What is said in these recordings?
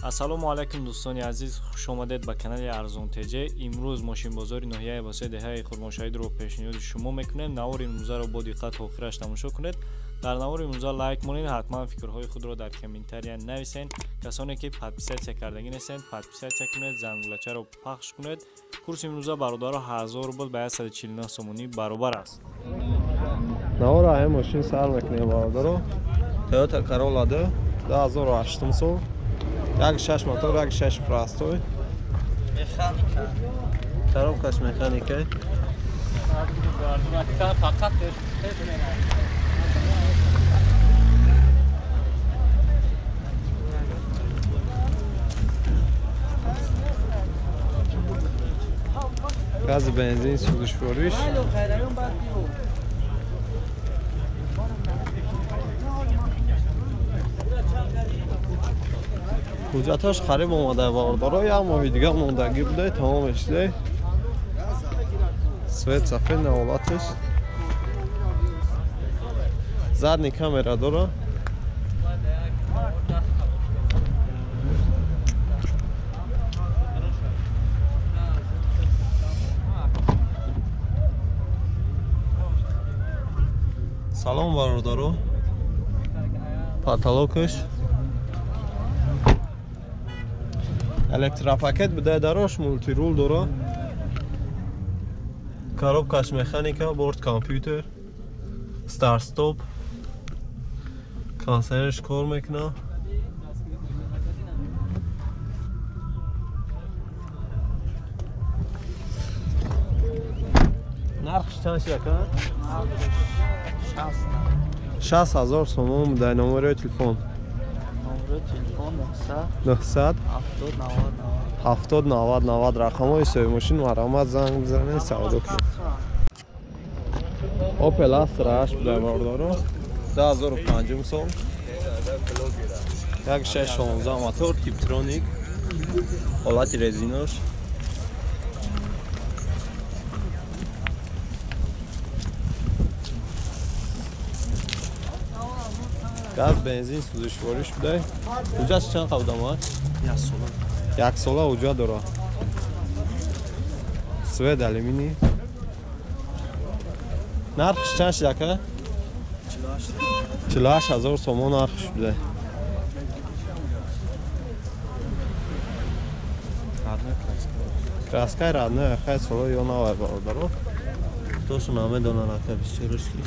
Ассалому алайкум дӯстони азиз, хуш омадед ба канали Арзон ТЖ. Имрӯз мошинбозори ноҳияи Восеъ деҳаи Қурбоншаҳидро пешниҳоди шумо мекунем. Навори имрӯзаро бо диққат то охираш тамошо кунед. Дар навори имрӯза лайк монед, ҳатман фикрҳои худро дар комментария нависед. Касоне ки подписатсия кардагӣ нестед, подписатсия кунед, зангулачаро пахш кунед. Курси имрӯза бародаро 1000 рубл ба 149 сомонӣ баробар аст. Навора ҳам мошин сар мекунем бародаро. Toyota Corolla 2008 сол. 1.6 мотор, 1.6 простой. Механика. Коробкаш механика. Газ, бензин, сӯзишвориш. Ҳуҷҷаташ қариб омада бародаро, як моҳи дига мондагӣ буда, тамом шуда. Свет сафед наволаташ. Задний камера дора. Салом бародаро. Потолокаш электропакет буда, дарош мултирул дора. Коробкаш механика, борт компютер, старт стоп, кондиционерш кор мекуна. Нархш чанд шуда ака? 60,000 сомон буда. Номерои телефон. Телефон 900 70 90 90 70 90 90 рақамҳои соҳиби мошин марҳамат занг бизанед, савдо кунед. Opel Astra H буда бародаро, 2005 сол, 1.6 мотор, типтроник, ҳолати резинош. Газ, бензин, сӯзишвориш буда. Ҳуҷҷатш чанд қабда омад? Як сола. Як сола ҳуҷҷат дора. Свет алюминий. Нархш чанд шуд ака? 48,000 сомон нархш буда. Краскаи родной ахай соло ё навай бародаро. Тошо намедонанд ака бисёрш ки.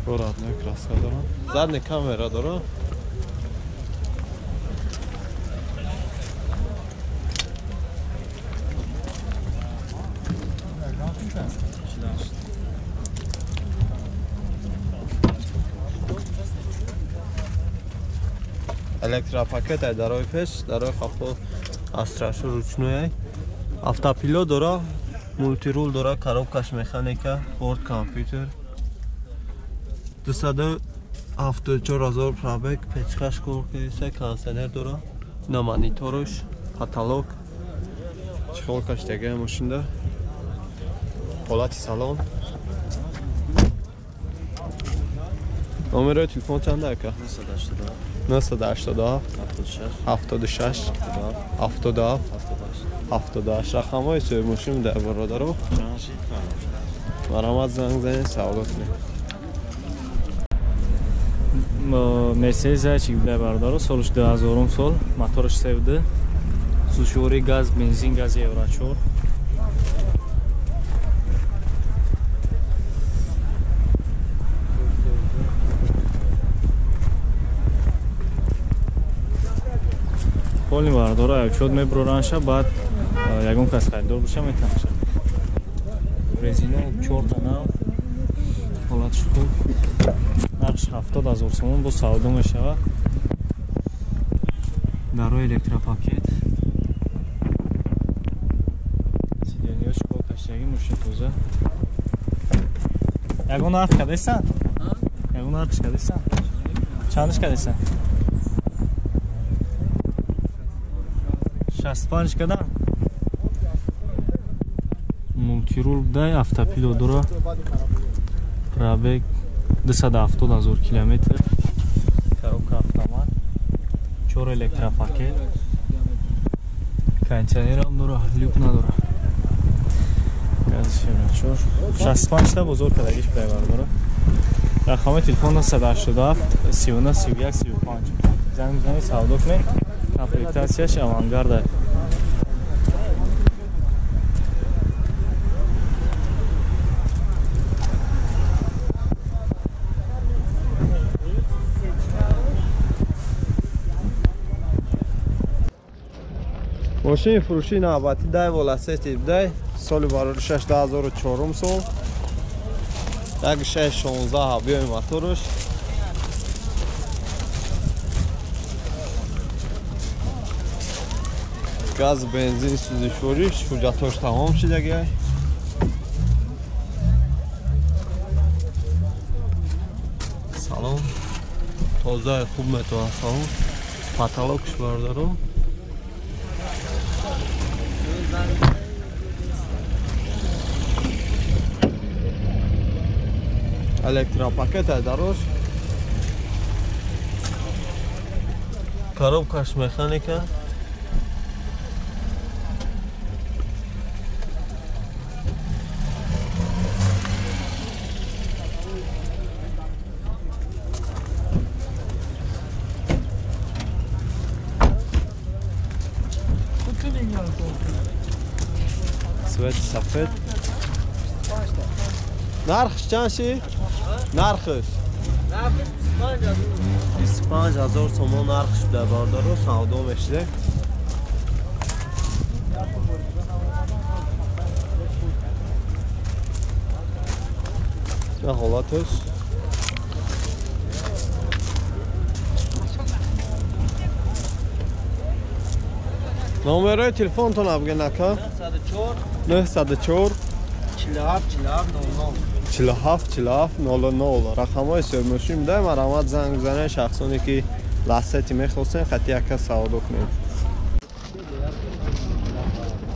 Родной краска дора. Задний камера дора. Электропакет ай дарои пеш, дарои хафо Астрашу ручной ай. Автопилот дора, мултирул дора, коробкаш механика, борт компютер. 274,000 пробег, печкаш кор кардааст, кондиционер дора, ина мониторш, потолок. Чехол каштагии мошинда. Ҳолати салон. Номерои телефон чанд ака? 987 76 77 78 рақамҳои соҳиби мошин буда бародаро. Марҳамат занг занед, савдо кунед. Мерседес зайчик буда бародаро, солш 2000 сол, моторш 32, сӯзишвории газ, бензин, гази Евро 4. Поли бародаро авчот меброранша, баъд ягон кас харидор боша меташа. Резино 4 та нав, ҳолатш хуб. Нархш 70,000 сомон бо савдо мешавад. Дарои электропакет. Сиденьяш кор каштагӣ, мошин тоза. Ягон нарх кардесан? Ягон нархш кардесан? Чандаш кардесан? 65 кадан. Мултирул буда, автопилот дора. Пробег 270,000 километр. Коробка автомат. 4 Чор электропакет. Кондиционерам дора, люк надора. Газ 4. 65 та бозор кардагиш буда бародаро. Рақами телефон 987 39 31 35. Занг бизанед, савдо кунед. Комплектатсияш авангарда. Мошини фурӯшии навбатӣ Дайва Ласети будай, соли бароришаш 2004 сол, 1616 объёми мотораш. Газ, бензин, сӯзишвориш, ҳуҷҷатҳош тамом шидагиай. Салон тозаи хуб метавонад салон. Потолокш бародаро. Электропакет дарош. Коробкаш механика. Свет сафед. Нархш чанд шид? Нархш 25,000 сомон нархш буда бародаро, савдо мешуда. На ҳолаташ. Номерои телефонтон бигӯ ака. 904 47 47 00 47 47 00. Рақамҳои сёрмошин буда, марҳамат занг бизанед шахсоне ки Ласети мехостен, хати яка савдо кунед.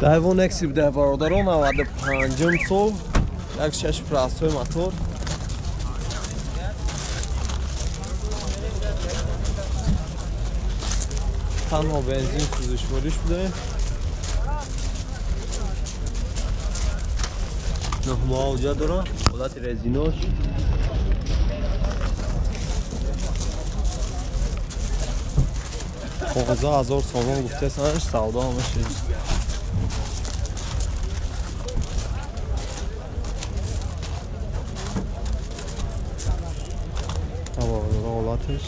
Дайва Некси буда бародаро, 95 сол, 1.6 простой мотор. Танҳо бензин сӯзишвориш буда. 9 моҳ ҷа дора, ҳолати резинош. 15,000 сомон гуфтесанаш, савдо ҳамаши. Ҳолаташ.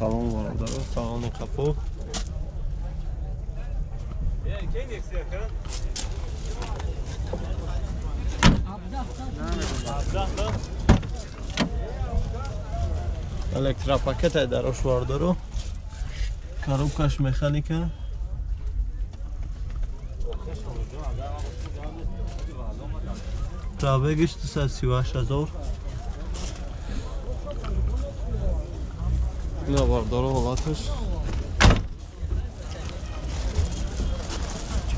Салом бародаро, салони қафо. Электропакет дарош бародаро. Коробкаш механика. Пробегиш 238,000. Ина бародаро ҳолаташ.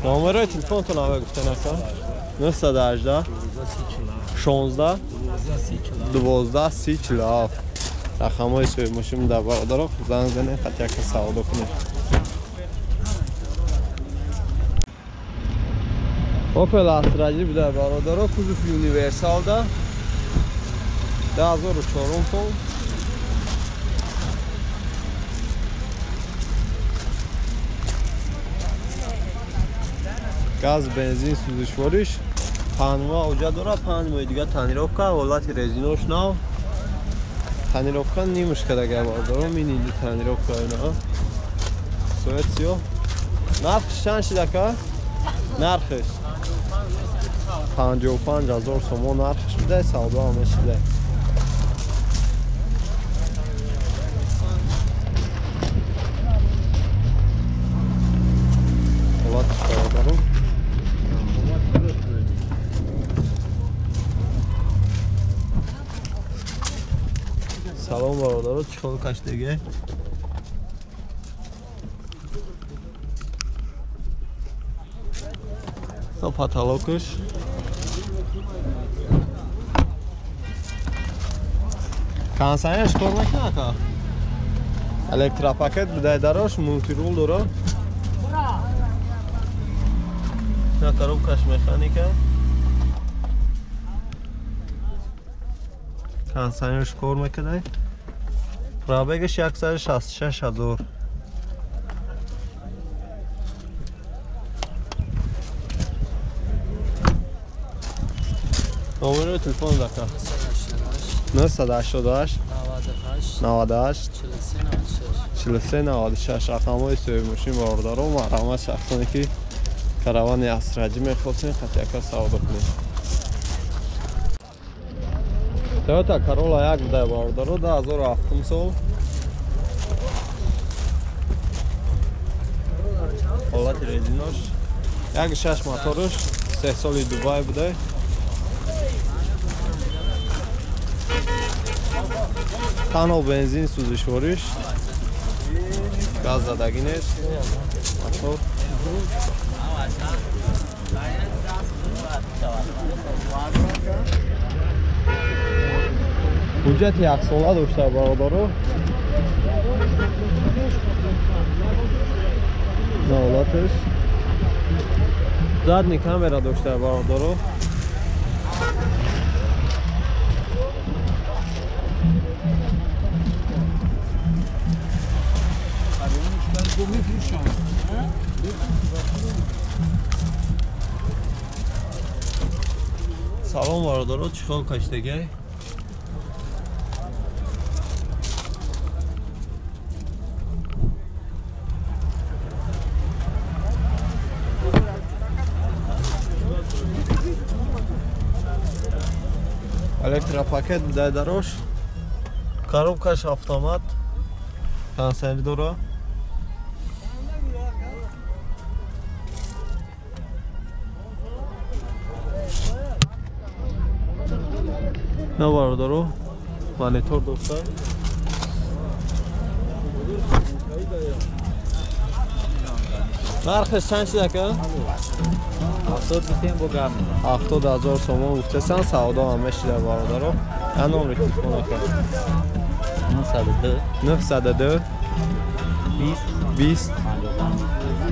Номерои телефонтон ава гуфтен ака? 918 16 12 37. Рақамҳои соҳибмошин дар бародаро, занг занед, хати яка савдо кунед. Opel Astra буда бародаро, кузови универсалда 2004 сол. Газ, бензин, сӯзишвориш. Панма оҷа дора, 5 моҳи дига тонировка, ҳолати резинош нав. Тонировка нимаш кардага бародаро, мини тонировка ина. Соат сиёҳ. Нархш чанд шид ака? Нархш 55,000 сомон нархш буда, савдо ҳама шуда. Ҳолатш бародаро. Салом Бародаро, чӣ каштеге? То потолокаш. Кондиционерш кор мекунад ака? Электропакет бидай дарош, мультирул дора. На коробкаш механика. Кондиционерш кор мекунад. Пробегаш 166 000. Номери телефон дака. 988 98 43 96 рақамҳои соҳибмошин бародаро. Марҳамат шахсоне ки каравани асраҷӣ мехостем, қатъияка савдо кунед. Toyota Corolla 1 будай бародаро, 2007 сол. Ҳолати резинош 1.6 моторш, 3 соли Дубай будай. Танҳо бензин сӯзишвориш, газ задагӣ нест. Мотор ҳуҷҷати яксола дошта бародаро. Ҳолаташ задни камера дошта бародаро. Салом бародаро, чӣ хел каштеге? Электропакет бидай дарош, коробкаш автомат, кондиционер дора. На бародаро, монитор дошта. Нархаш чанд шид ака? 70 гуфтем бо гап. 70 000 сомон гуфтесан, савдо ҳам мешида бародаро. Я номери телефон ака? 902 902 20 20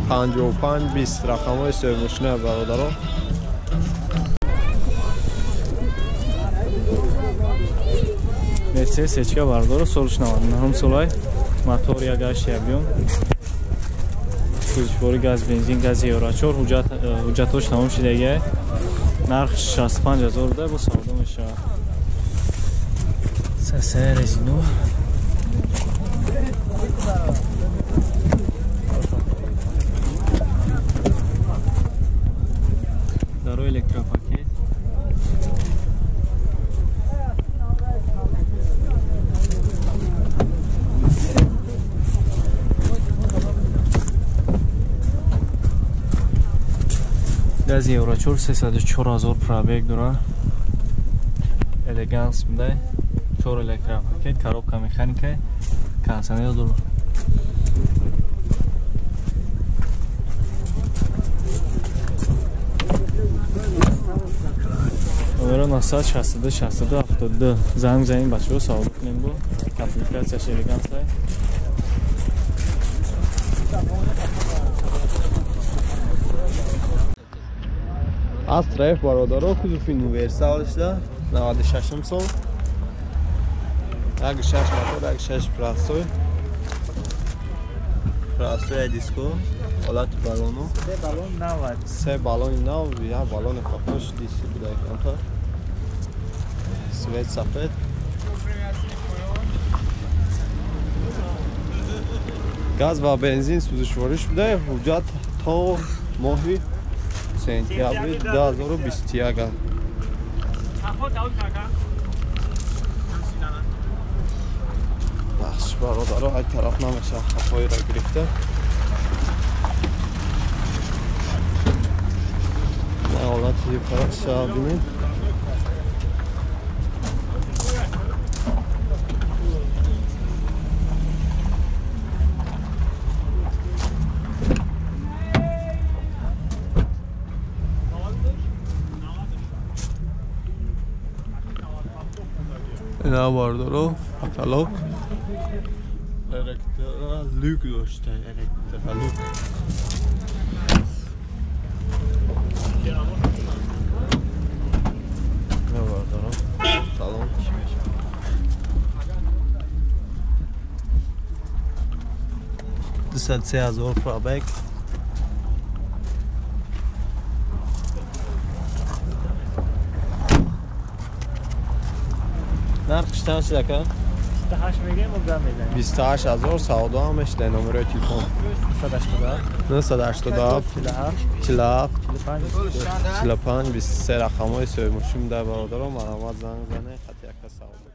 55 20 рақамҳои соҳибмошина бародаро. Мерседес Ечка бародаро, солш 99 солай, мотор як гашт объем, сӯзишворӣ газ, бензин, гази Евро 4, ҳуҷҷатҳош тамом шудагиай. Нарх 65 000 буда, бо савдо мешавад. Сасая резино. Даро электропакет. Гази Евро 4 304 000 пробег дора. Элеганс будай. 4 электропакет, коробка механика, кондиционер дора. Номеро 962 62 72. Занг занем бачаҳо, савдо кунем бо комплектацияш элегансай. Astra F бародаро, кузови универсал шуда, 96 сол. 1.6 мотор, 1.6 простой. Простой диско, ҳолати балону. Се балон нав. Се балони нав, як балони қафош диски буда камтар. Свет сафед. Газ ва бензин сӯзишвориш буда, ҳуҷҷат то моҳи сентябри 2021. Бахш бародаро, ай тараф намеша хафоиро гирифта. На ҳолати параша бинед. Ина бардоро потолок электролюк дошта, электролюк. Ина бардоро салон чӣ мешавад? 203,000 пробег. Нарх чанд шуд ака? 28 мегем, гам мезанем. 28,000 савдо ҳам мешуда. Номерои телефон 987 47 45 23 рақамҳои соҳибмошин дар бародаро марҳамат занг занед, хати яка савдо.